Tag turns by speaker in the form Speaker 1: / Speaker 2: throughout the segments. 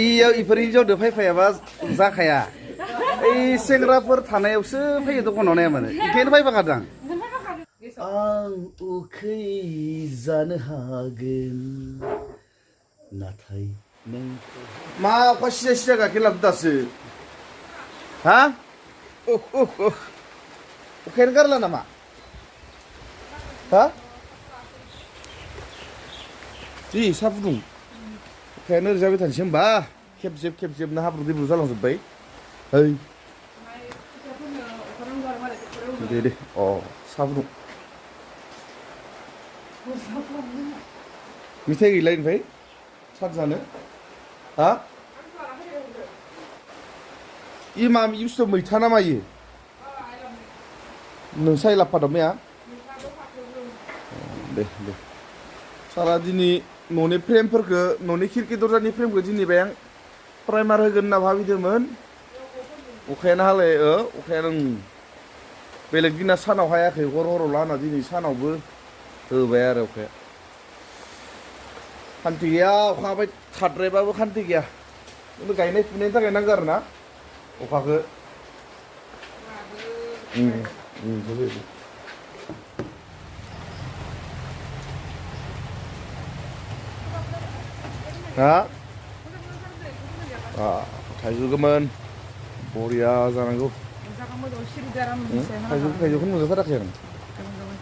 Speaker 1: इयाव इफोर हिन्जावदो फैफायाबा जाखाया ओइ सेंग्राफोर थानायावसो फैयो दखानाव नाया मानो इखायनो फैफाखादों आं उखै जानो हागोन नाथाय नोंखौ मा अखा सिजा सिजा गाइखेर लाबोदो दासो हा अखायानो गारला नामा हा जि साहा फुदुं अखायानो ओरै जाबाय थानोसै होमबा खेबजेबनो हाब्रु दैब्रु जालांजोब्बाय ओइ दे अ साहा फुदुं मेथाइ गैला ओमफ्राय साहा जानो हा इ मा बुस्थु मैथा ना मायो नोंसा लाबोफादों मैया दे सारा दिनै न'नि फ्रेमफोरखौ न'नि खिरखि दरजानि फ्रेमखौ दिनै बाय आं प्राइमार होगोन होनना भाबिदोंमोन अखायानो हालाय अखायानो बेलेग दिना सानाव हायाखै हरावल' हाना दिनै सानावबो होबाय आरो अखाया खान्थि गैया अखा हाबाय थाद्रायबाबो खान्थि गैया खिन्थु गायनाय फुनायनि थाखाय नांगौ आरो ना अखाखौ हा थाइजौ गोमोन बरिया जानांगौ थाइजौखौनो मोनजाथाराखै आं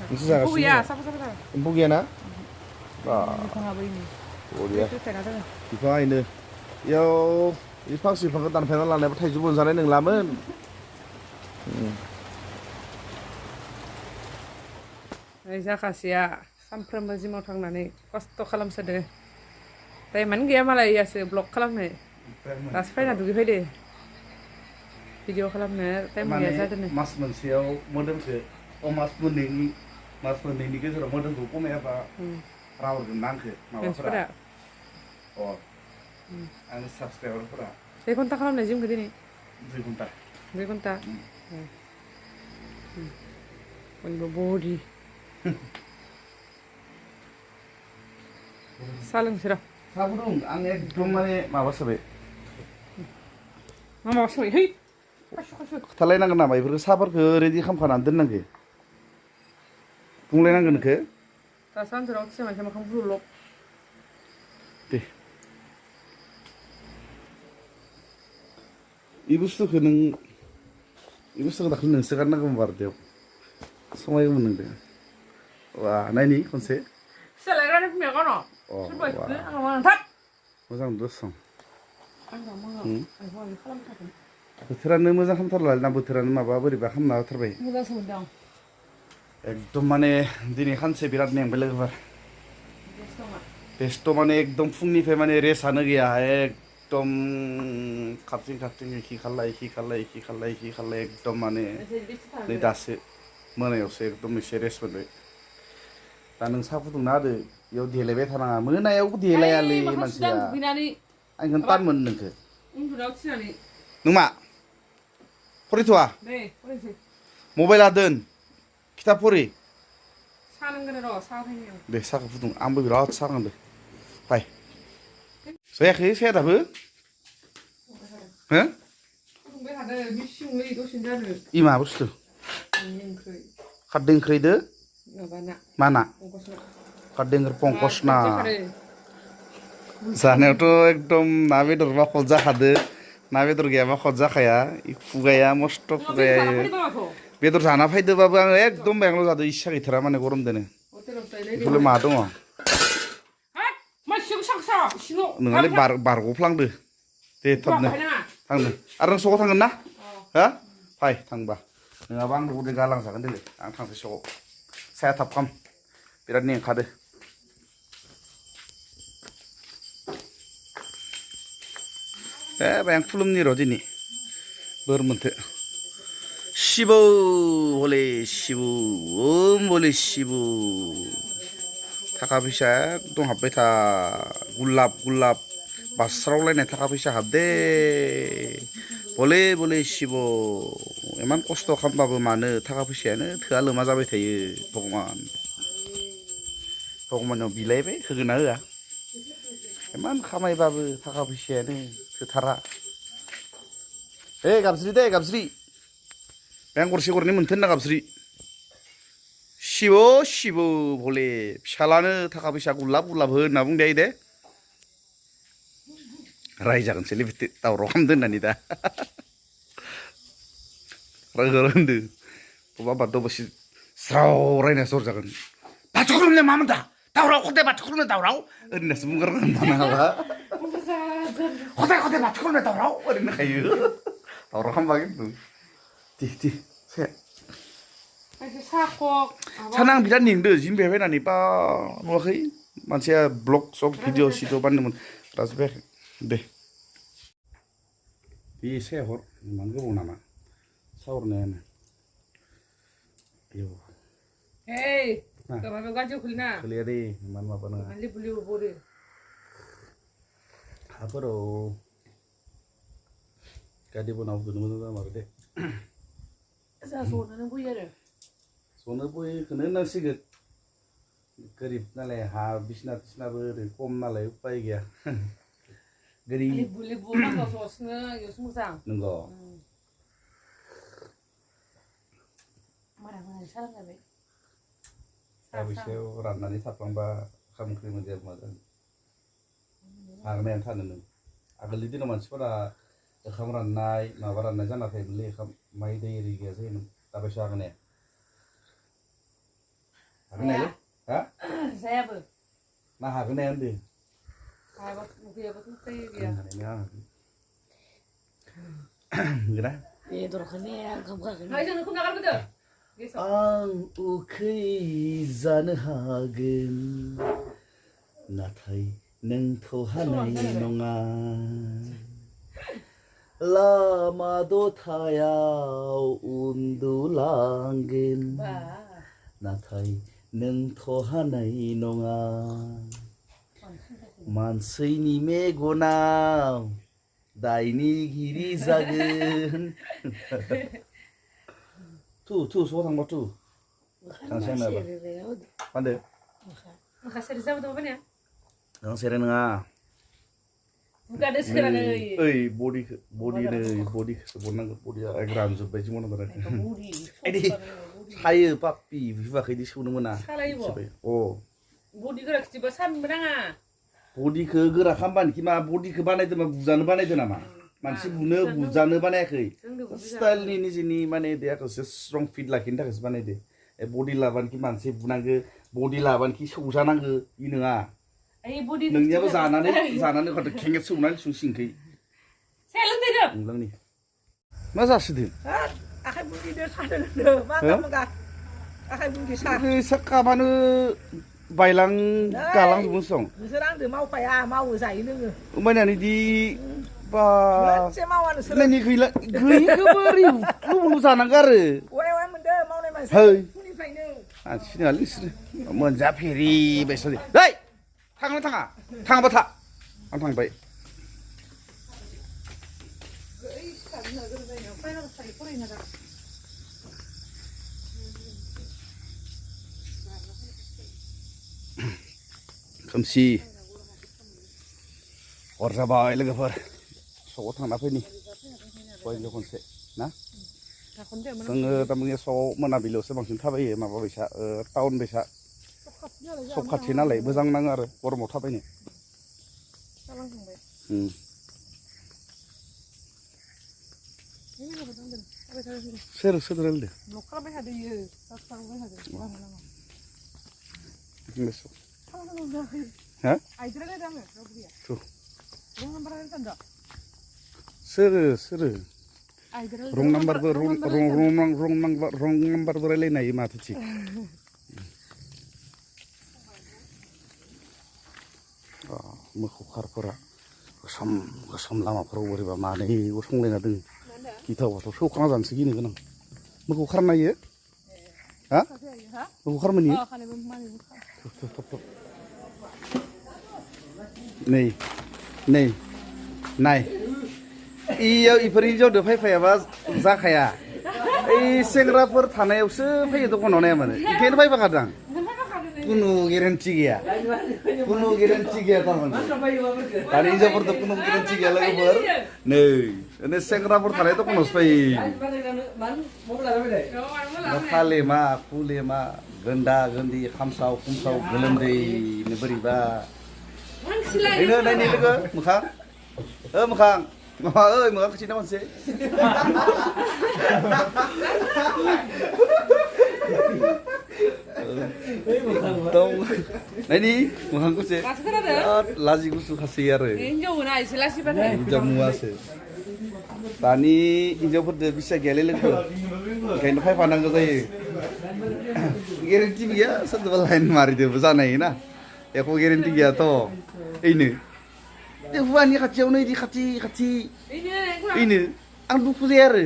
Speaker 1: नोंसो जागासिनो एम्फौ गैयाना बरिया बिफाङा इनो इयाव बे फांसे बिफांखौ दानफायना लानायबा थाइजौ मोनजानाय नंलामोन
Speaker 2: जाखासेया सानफ्रोमबो जिमाव थांनानै खस्थ' खालामसोदो टाइमानो गैया मालाय इयासो ब्लग खालामनो दासो फैना दुगैफैदो भिडिअ खालामनो टाइम गैया जादों
Speaker 1: मास मोनसेयाव मोदोमखौ मास मोननैनि गेजेराव मोदोमखौ खमायाबा रावरगोन ना आंखो माबाफोरा आंनि साबसक्राइबारफोरा
Speaker 2: 2 घन्टा खालामनाय जिमखौ दिनै
Speaker 1: 2 घन्टा
Speaker 2: बयबो बरि साहा लोंसै र'
Speaker 1: साहा फुदुं आं एकदम माने माबासोबाय
Speaker 2: मा माबासोबाय है
Speaker 1: खोथालायनांगोन नामा बेफोरखौ साहाफोरखौ रेडि खालामखानानै दोननांगौ बुंलायनांगोन नोंखो
Speaker 2: दा सानसेराव खिसा मोखां बुलुलक
Speaker 1: दे इ बुस्थुखौ दाखालि नोंसो गारनांगौमोन बारदेयाव समायगौमोन नोंदो वा नायनि खनसे
Speaker 2: फिसालाय रानि फुंनिया गान' सोरबा इखो आंनाव थाब
Speaker 1: मोजां दसं बोथोरानो मोजां खालामथारला ना बोथोरानो माबा बोरैबा खालामना होथारबाय
Speaker 2: मोजांसो मोनदों
Speaker 1: एकदम माने दिनै खानसे बिराद मेंबाय लोगोफोर बेस्थ' माने एकदम फुंनिफ्राय माने रेस्टआनो गैया एकदम खारथिं इखि खारलाय एकदम माने नै दासो मोनायावसो एकदम एसे रेस्ट मोनबाय दा नों साहा फुदुंना होदो बेयाव देलायबाय थानाङा मोनायावबो देलायालै मानसिया आं खोन्था तान मोनो नोंखो नों मा फरायथ'वा मबाइला दोन खिथाब फरि दे साहाखौ फुदुं आंबो बिराद साहा नांदो फाय जायाखै साया दाबो हो इ मा बुस्थु खारदै ओंख्रैदो मा ना खारदै ओंख्रि पंकज ना जानायावथ' एकदम ना बेदरबा खद जाखादो ना बेदर गैयाबा खद जाखाया खुगाया मस्थ' खुगाया बेदर जाना फैदोबाबो आङो एकदम बेंल' जादो इस्सा गैथारा माने गरमदोनो बेफोरलाय मा दङ नोंहालाय बारग'फ्लांदो दे थाबनो थांनो आरो नों सकाव थांगोन ना हा फाय थांबा नङाबा आं उदै गालांजागोन देलै आं थांसै सकाव साया थाब खाम बिराद नेंखादो बाय आं खुलुमनि र' दिनै बोर मोनथो शिव हले शिव ओम हले शिव थाखा फैसा एकदम हाबबाय था गुलाब बास्रावलायनाय थाखा फैसा हाबदे बले शिव इमान खस्थ' खालामबाबो मानो थाखा फैसायानो थोआ लोमा जाबाय थायो भगबानाव बिलायबाय होगोन ना होआ इमान खामायबाबो थाखा फैसायानो थोथारा गाबज्रि दे गाबज्रि आं गरसे गरनै मोनथों ना गाबज्रि सिब' भले फिसालानो थाखा फैसा गुलाब गुलाब हो होनना बुंदे दे रायजागोनसैलै बिदि दावराव खालामदो होननानै दा रायजा होनदो बबा बाथ' बसि स्राव रायना जर जागोन बाथौ खुलुमनाया मामोन दा दावराव खदाय बाथौ खुलुमनाय दावराव ओरैनोसो बुंगारगोन नाङाबा खदाय बाथौ खुलुमनाय दावराव ओरैनो खायो दावराव खालामबा खिन्थु दे साना आं बिराद नेंदो जिम बेहाय फैनानै बा नुवाखै मानसिया ब्लग सग भिडिअ सिडिअ बानायदोंमोन दासो फैयाखै दे बे एसे हर इमान गोबाव नामा सावरनायानो आयौ खोलिया दे इमान माबा नङा हाफोराव गारि बनाव दोननो मोजां जामारो दे जनो बयखौनो होननांसिगोन गोरिब नालाय हा बिसना थिसनाबो ओरै खम नालाय उपाय गैया नंगौ साबैसेयाव राननानै थाफ्लांबा ओंखाम ओंख्रि मोनजायाबा मा जानो हागोनायानो थानो नों आगोलनि दिनाव मानसिफोरा ओंखाम राननाय माबा राननाय जाना थायोमोनलै ओंखाम माइ दै एरि गैया जायोमोन दाबायसो हागोनाया हागोनायालै हा
Speaker 2: जायाबो
Speaker 1: ना हागोनाया होनदो आं उखै जानो हागोन नाथाय नोंथ' हानाय नङा लामा दथायाव उन्दुलांगोन नाथाय नोंथ' हानाय नङा मानसिनि मेगनाव दायनिगिरि जागोन तु स' थांबा तु थांसै आंनाबा मा होनदो आं सेरे नङा ओइ बडिखौसो बननांगौ बडिया रानजोब्बाय जि मन इदि सायो पाप्पि बिफाखै इदि सौनो मोना बडिखौ गोरा खालामबानोखि मा बडिखौ बानायदो मा बुजानो बानायदो नामा मानसि बुजानो बानायाखै स्टाइलनि निजेनि माने देहाखौसो स्ट्रं फिट लाखिनो थाखायसो बानायदो बडि लाबानोखि मानसि बुनांगो बडि लाबानोखि सौजानांगो इ नङा नोंनियाबो जानानै खेंगे सौनानै सुंसिंखै मा जासोदो कामानो बायलां गालांजोबो सं
Speaker 3: नोंसोर आंदो मावफाया मावो जायो नोङो
Speaker 1: होमबानियानो दि बा नोंनि गैयिखौ बोरै लुबुलु जानांगौ आरो
Speaker 3: मोनदो मावनाय मानसि फुंनिफ्रायनो
Speaker 1: मानसिनालाय नोंसोरो मोनजाफेरि बायसालै है थांनो थाङाबा था आं थांबाय खोमसि हर जाबाय लोगोफोर सकआव थांना फैनि दहायनो खनसे ना जोङो थारमाने सकआव मोनाबिलियावसो बांसिन थाबायो माबा बायसा टाउन बायसा सब खाथि नालाय मोजां नाङो आरो गरमाव थाबायनो सोर रायलायदो सोर रं नाम्बारबो रायलायनो हायो माथो थिग मोखौ खारफोरा गोसोम लामाफोराव बोरैबा मानै गसंलायना दों गिथाव बाथाव सौखाना जानोसो गिनो गोनां मोखौ खारनायो हा मोखौ खारमानि नै नाय इयाव इफोर हिन्जावदो फायफायाबा जाखाया ओइ सेंग्राफोर थानायावसो फैयो दखानाव नाया मानो इखायनो फायफाखादों आं कुनु गेरेन्टि गैया कुनु गेरेन्टि गैया थारमाने दानि हिनजावफोरथ' कुनु गेरेन्टि गैया लोगोफोर नै ओने सेंग्राफोर थानायथ' कुनुसो फैयो खाले मा खुले मा गोन्दा गोन्दी खामसाव खुमसाव गोलोमदैनो बोरैबा ओरैनो नायनि लोगो मोखां मोखां माबा ओइ मोखां खिथिना मोनसे दं नायनि मोखांखौ से लाजि गुसु खासै आरो
Speaker 2: हिनजावना एसे लासिबाथाय
Speaker 1: हिनजाव मुवासो दानि हिनजावफोरजों बिसा गैयालै लोगो ओंखायनो फायफानांगौ जायो गेरेन्टि गैया सोरजोंबा लाइन मारिदोंबो जानो हायो ना एख' गेरेन्टि गैयाथ' ओइनो हौवानि खाथियावनो इदि खाथि खाथि ओइनो आं दुखु जाया आरो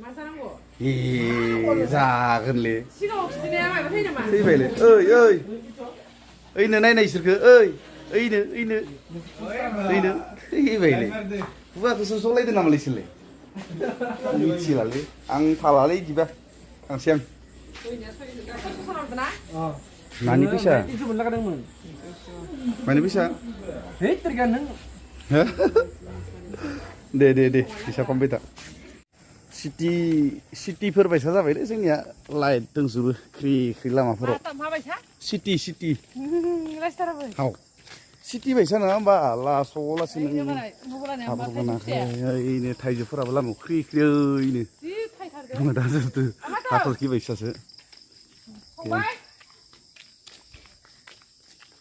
Speaker 2: मा जानांगौ
Speaker 1: जागोनलै
Speaker 2: सिगाङाव खिथिनाया माबा थैयो नामा
Speaker 1: थैबायलै ओइनो नायनाय इसोरखो ओइनो थैबायलै हुवाखौ सोसलायदों नामालै इसोरलाय मिथिलालै आं थालालै इदिबा थांसै आं मानि फैसा मानि फैसा दे फैसा खमबाय था सिटिफोर बायसा जाबायलै जोंनिया लाइट दंजोबो ख्रि ख्रि लामाफोराव सिटि हाव सिटि बायसा नङा होमबा लासाव लासै नों हाबरबो नाखै ओइनो थाइजौफोराबो लामायाव ख्रि ख्रि ओइनो मोदाजोबदो हाथरखि बायसासो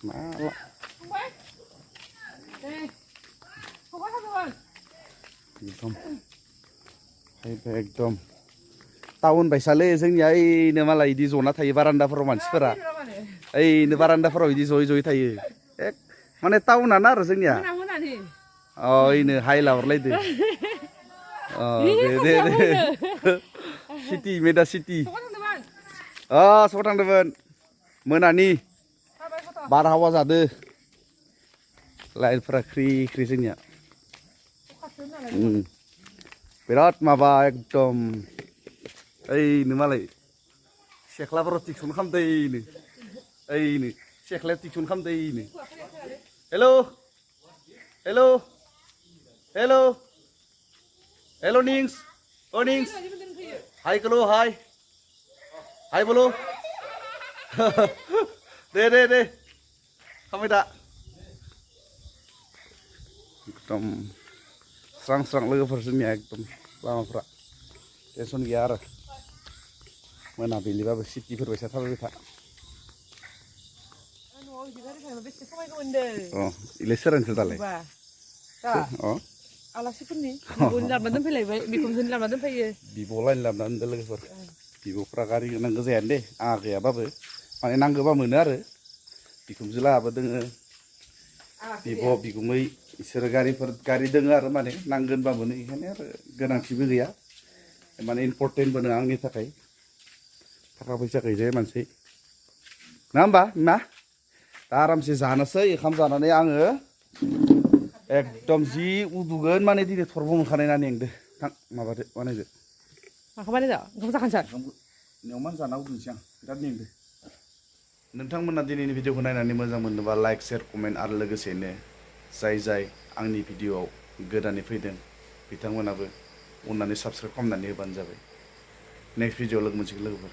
Speaker 1: माला एकदम टाउन बायसालै जोंनिया ओइनो मालाय इदि जना थायो बारान्दाफोराव मानसिफोरा ओइनो बारान्दाफोराव इदि जयै थायो माने टाउनानो आरो जोंनिया ओइनो हायला हरलायदो दे सिटि मेदा सिटि सकाव थांदोंमोन मोनानि बारहावा जादो लाइटफोरा ख्रि ख्रि जोंनिया बिराद माबा एकदम ओइनो मालाय सेख्लाफोराव टिउसन खालामदो ओइनो सेख्लायाव टिउसन खालामदो ओइनो हेल' निंस हाय कलो हाय बोलो दे खामाय दा एकदम स्रां स्रां लोगोफोर जोंनिया एकदम लामाफ्रा टेनसन गैया आरो मोनाबिलिबाबो सिटिफोर बायसा थाबायबाय था इलाय सोरांसो दालाय
Speaker 2: आलासिफोरनि बिब'नि लाबोना दोनफैलायबाय बिखुनजोनि लाबोना दोनफैयो
Speaker 1: बिब' लाइन लाबोना दोनदो लोगोफोर बिब'फ्रा गारि नांगौ जायानो दे आंहा गैयाबाबो माने नांगौबा मोनो आरो बिखुनजो लाहाबो दोङो बिब' बिगुमै इसोरो गारि दोङो आरो माने नांगोनबा मोनो बेखायनो आरो गोनांथिबो गैया माने इम्पर्टेन्टबो नङा आंनि थाखाय थाखा फैसा गैजाया मानसि नङा होमबा मा दा आरामसे जानोसै ओंखाम जानानै आङो एकदम जि उदुगोन माने दिनै थरब मोनखानाय ना नेंदो थां माबादो बानायदो
Speaker 2: माखौ बानायदो ओंखाम जाखानोसै
Speaker 1: नेवमान जाना उदुनोसै आं बिराद नेंदो नोंथांमोना दिनैनि भिडिअखौ नायनानै मोजां मोनोबा लाइक शेयार कमेन्ट आरो लोगोसेनो जाय आंनि भिडिअआव गोदानै फैदों बिथांमोनाबो अननानै साबस्क्राइब खालामनानै होबानो जाबाय नेक्स्ट भिडिअआव लोगो मोनसिगोन लोगोफोर